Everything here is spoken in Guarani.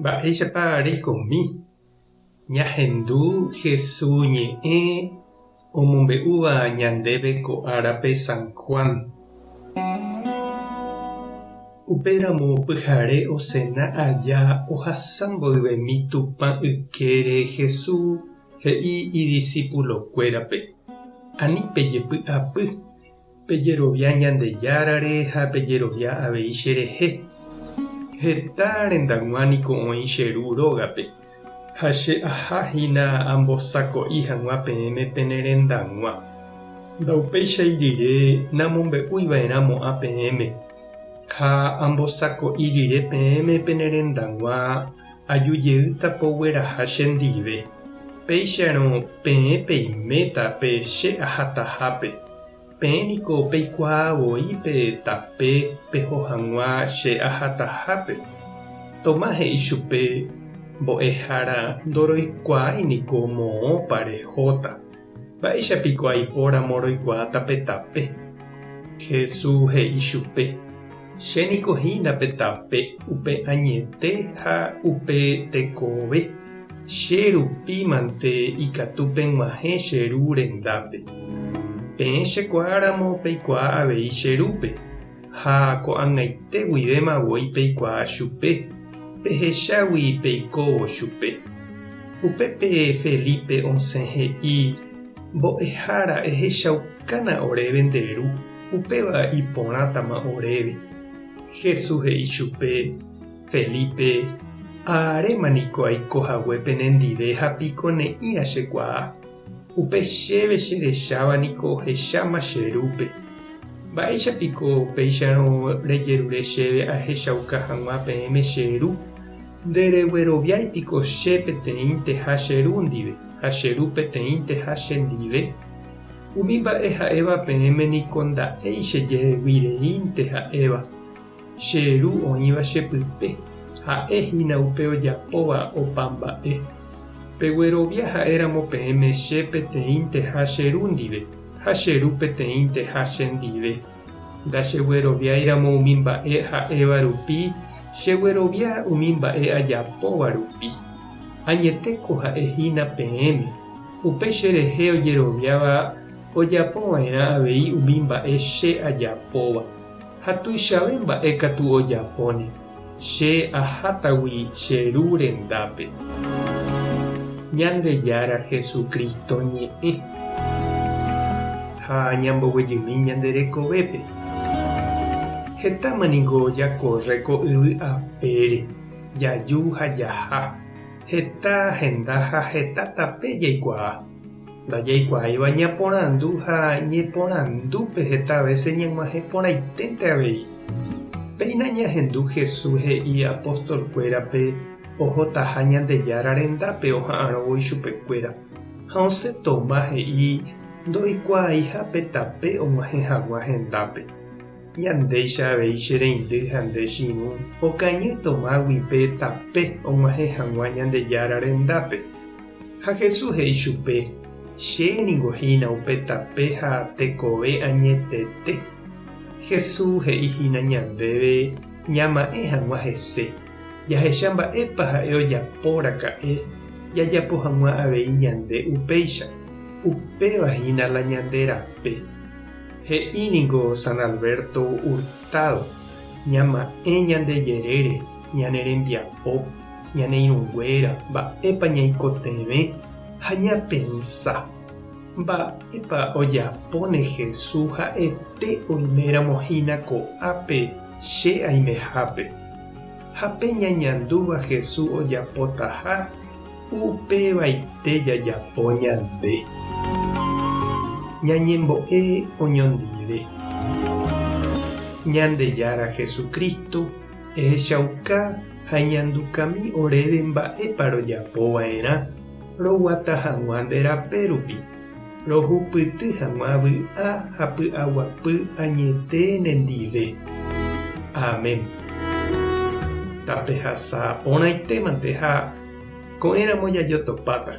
Mba'éichapa reikomi ñahendu Hesu ñe'ẽ omombe'úva ñandéve ko árape San Juan? Upéramo pyhare osena aja ohasa mboyvemi Tupã ykére Hesu he'i idisipulokuérape, Ani pejepy'apy, Pejerovia Ñandejárare ha pejerovia avei cherehe. Heta rendag̃ua niko oĩ che Ru rógape, ha che aha hína ambosako'i hag̃ua peẽme pene rendag̃ua. Ndaupéichai rire namombe'úi va'erã mo'ã peẽme, ha ambosako'i rire peẽme pene rendag̃ua aju jeýta pogueraha chendive. Péicharõ peẽ peiméta pe che ahatahápe. Peẽ niko peikuaa voi pe tape peho hag̃ua che ahatahápe. Tomás he'i chupe, Mbo'ehára ndoroikuaái niko moõpa rehóta. Mba'éicha piko aipóramo roikuaáta pe tape? Jesús he'i chupe, Che niko hína pe tape, upe añete ha upe tekove. Che rupi mante ikatu peg̃uahẽ che Ru rendápe. Peẽ chekuaáramo peikuaa avei che Rúpe, ha ko'ag̃aite guivéma voi peikuaa chupe, pehechágui peikóvo chupe. Upépe Felipe osẽ he'i, Mbo'ehára ehechaukána oréve nde Ru, upéva iporãtama oréve. Jesús he'i chupe, Felipe, aréma niko aiko hague penendive ha piko ne'ĩra chekuaa. Upe chéve cherecháva niko ohecháma che Rúpe. Mba'éicha piko upéicharõ rejerure chéve ahechauka hag̃ua peẽme che Ru? Nderegueroviái piko che peteĩnteha che Ru ndive ha che Ru peteĩnteha chendive? Umi mba'e ha'éva peẽme niko nda'éi chejehegui reínte ha'éva. Che Ru oĩva che pype, ha'e hína upe ojapóva opa mba'e. Peguerovia ha'éramo peẽme che peteĩnteha che Ru ndive, ha che Ru peteĩnteha che ndive. Ndachegueroviáiramo umi mba'e ha'éva rupi, cheguerovia umi mba'e ajapóva rupi. Añetéko ha'e hína peẽme, upe che rehe ojeroviáva ojapova'erã avei umi mba'e che ajapóva. Ha tuichave mba'e katu ojapóne, che ahátagui che Ru rendápe. Ñandejára Jesucristo ñe'ẽ. Ha ñamboguejymi ñande rekovépe. Hetáma ningo jakorre ko yvy apére, jaju ha jaha, heta henda ha heta tape jaikuaa. Ndajaikuaáiva ñaporandu ha ñeporandúpe heta vése ñag̃uahẽ porãiténte avei. Péina ñahendu Jesús he'i apostolkuérape ohotaha Ñandejára rendápe oha'arõvo ichupekuéra, ha osẽ Tomás he'i ndoikuaaiha pe tape og̃uahẽ hag̃ua hendápe. Ñandéicha avei che reindy ha nde che irũ okañy Tomágui pe tape og̃uahẽ hag̃ua Ñandejára rendápe. Ha Jesús he'i chupe, Che ningo hína upe tape ha tekove añetete. Jesús he'i hína ñandéve ñama'ẽ hag̃ua hese, jahecha mba'épa ha'e ojapo raka'e jajapo hag̃ua avei ñande upéicha. Upéva hína la ñande rape. He'i ningo San Alberto Hurtado, Ñama'ẽ ñande jerére, ñane rembiapo, ñane irũnguéra, mba'épa ñaikotevẽ ha ñapensa, Mba'épa ojapóne Jesús ha'ete oiméramo hína ko'ápe che aimehápe? Ha pe ñañandúva Jesús ojapotaha, upevaite jajapo ñande. Ñañembo'e oñondive. Ñandejára Jesucristo Ehechauka ha eñandukami oréve mba'épa rojapo va'erã roguata hag̃ua nde rape rupi, rohupyty hag̃ua vy'a ha py'aguapy añete nendive. Amén. Tapehasa porãitémante ha ko'ẽramo jajotopáta.